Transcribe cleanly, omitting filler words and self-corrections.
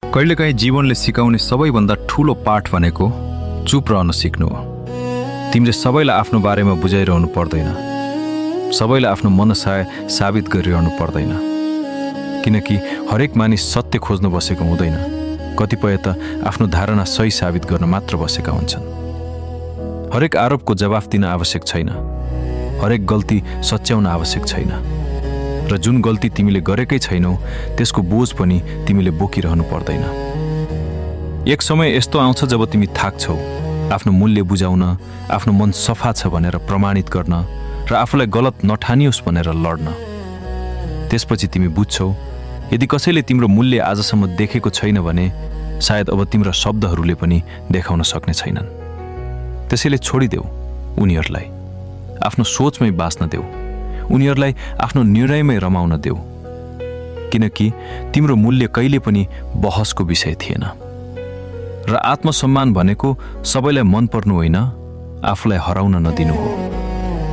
कहिलेकाहीँ जीवनले सिकाउने सबैभन्दा ठूलो पाठ भनेको चुप रहन सिक्नु हो। तिमीले सबैलाई आफ्नो बारेमा बुझाइरहनु पर्दैन, सबैलाई आफ्नो मनसाय साबित गरिरहनु पर्दैन, किनकि हरेक मानिस सत्य खोज्न बसेको हुँदैन। कतिपय त आफ्नो धारणा सही साबित गर्न मात्र बसेका हुन्छन्। हरेक आरोपको जवाफ दिन आवश्यक छैन, हरेक गल्ती सच्याउन आवश्यक छैन, र जुन गल्ती तिमीले गरेकै छैनौ त्यसको बोझ पनि तिमीले बोकिरहनु पर्दैन। एक समय यस्तो आउँछ जब तिमी थाक्छौ आफ्नो मूल्य बुझाउन, आफ्नो मन सफा छ भनेर प्रमाणित गर्न र आफूलाई गलत नठानियोस् भनेर लड्न। त्यसपछि तिमी बुझ्छौ यदि कसैले तिम्रो मूल्य आजसम्म देखेको छैन भने सायद अब तिम्रा शब्दहरूले पनि देखाउन सक्ने छैनन्। त्यसैले छोडिदेऊ उनीहरूलाई, आफ्नो सोचमै बाँच्न देऊ, उनीहरूलाई आफ्नो निर्णयमै रमाउन देऊ, किनकि तिम्रो मूल्य कहिले पनि बहसको विषय थिएन। र आत्मसम्मान भनेको सबैलाई मन पर्नु होइन, आफूलाई हराउन नदिनु हो।